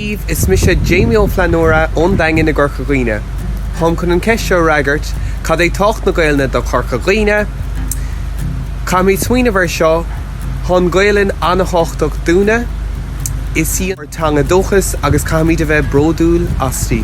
daoibh, is mise Jamie Ó Flannúra ón Daingean i gCorca Dhuibhne. Táim chun an ceist seo a fhreagairt, cad é tábhacht na Gaelainne do Chorca Dhuibhne? Caithfimid smaoineamh ar seo, tá an Ghaelainn an-tábhachtach dúinne, is í ár teanga dúchais agus caithfimid a bheith bródúil asti.